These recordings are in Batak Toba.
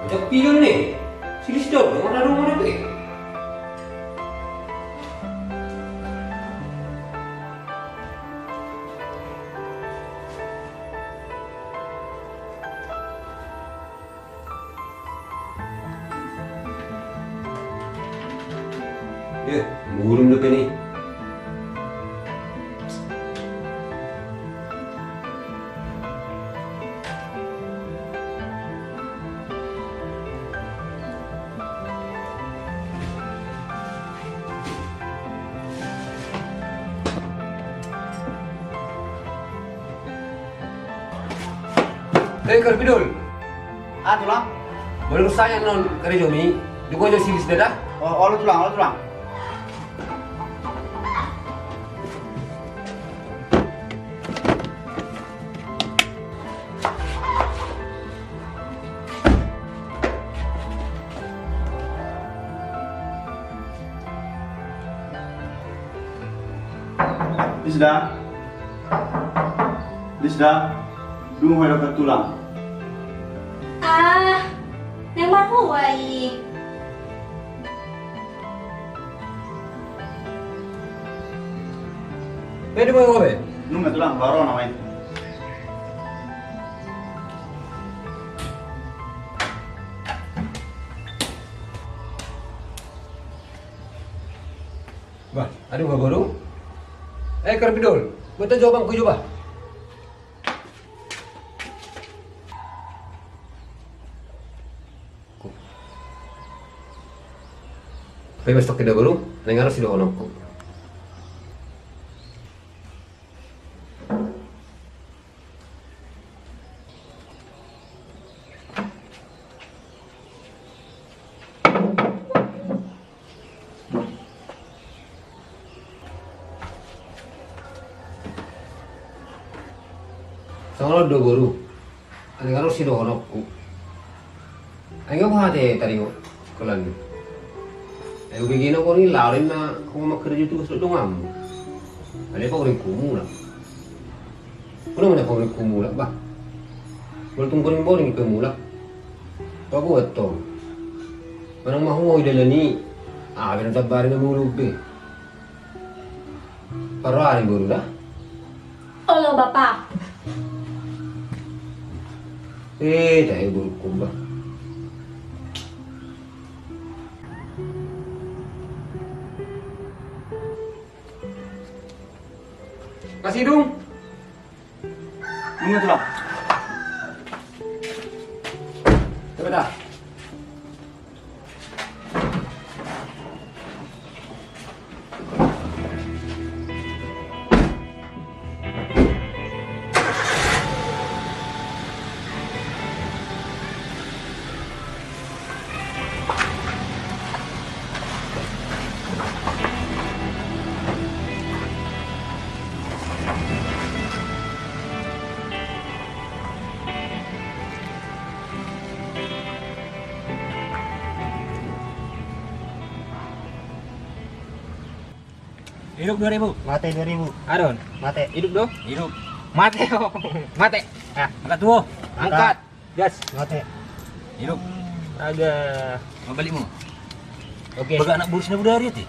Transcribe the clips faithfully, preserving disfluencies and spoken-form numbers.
Tapi do ne, silis do, mana do mana be? Eh, burung dope ni. Eh, Karbidol. Ah, tulang. Molo sae annon karejomi, dung aja silis da. Oh, olo tulang, olo tulang. Lis da. Lis da. Dung ho dapot tulang. Ah, memang ho ai. Pede mau ngapain? Nunga tulang, baru namanya. Bah, aduh, bah, boru. Eh, Karbidol, buat aja abang ku coba. Pe mas toke da boru, neng aros sidohononku. Songon on do boru. Neng aros sidohononku. Ai nga boha te taringot holan ni. Ai hubege na boru ni laho na ho mangkarejo tugas dohot donganmu. Alai paboringku mulak. Unang ma na paboringku mulak bah. Molo tung boring-boring pe mulak, paboa tong. Manang mahuo i dalan i. Ah, biar tabari na mulak be. Parrohani boru da. Olo bapa. Eh, tahe boru kumba. Kasidung. Nunga tulang. Coba dah. Hidup dua ribu. Mate dua ribu. Adon. Mate. Hidup do? Hidup. Mate. Mate. Ah. Angkat tuo. Angkat. Gas. Mate. Hidup. Aga. Mabalik mu. Oke. Baga anak boru si Nabudari ate.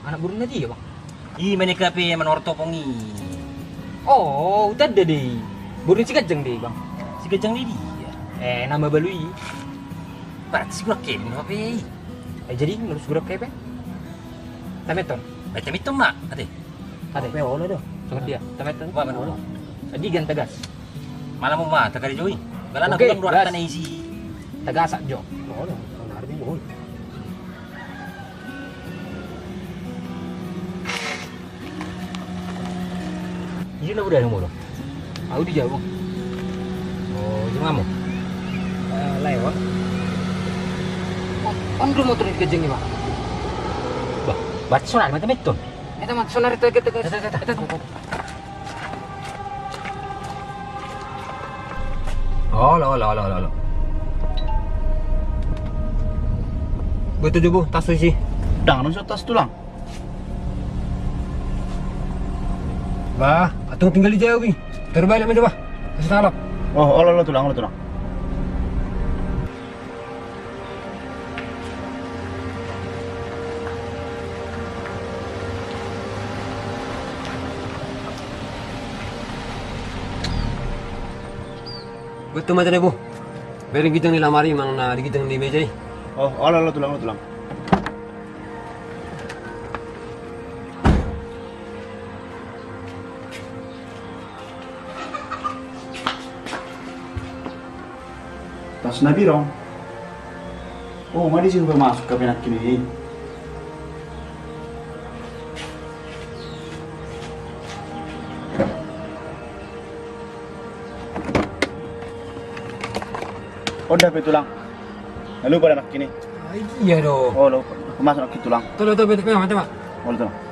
Anak boru na dia bang. I mane kape manortopong i. Oh, udah ada deh. Boru si Gajang deh bang. Si Gajang deh dia. Eh, nama balu i. Berarti si gua kena apa i? Eh, jadi menurut gua kayak apa? Tameton. Eh, tameton mak, ate. Ate. Apa ya, olo do. Sama dia. Tameton. Wah, mana olo. Tadi gan tegas. Malam mau mata kali joi. Galana. Oke, bulan dua ratus gas. Isi. Tegas aja. Olo, kan harus di olo. Isi na udah yang molo. Au di jabu. Oh, jeng amo. Eh, lewat. Oh, on dulu motor di kejeng ni, Bang. Bah, baca sonar mata meton. Eta man sonar eta, eta, eta. Eta, eta, eta. Olo, olo, olo, olo, olo. Betul juga, tas isi. Dang, nusuk tas tulang. Bah, atung tinggal di jauh, Bi. Terbalik aja, Bah. Kasih talap. Oh, olo, olo, tulang, olo, tulang. Betul macam ibu. Bere ginjang ni lamari, manang na di ginjang ni meja i. Oh, olo, olo, tulang, olo, tulang. Tas na birong. Oh, nga disi hupamasuk hape nangkin i. Onda pe tulang. Na lupa da nangkin i. Ah, iya do. Oh, lupa. Hupamasuk nangkin tulang. Tolo, tolo, bete, bete, bete. Oh, tulang.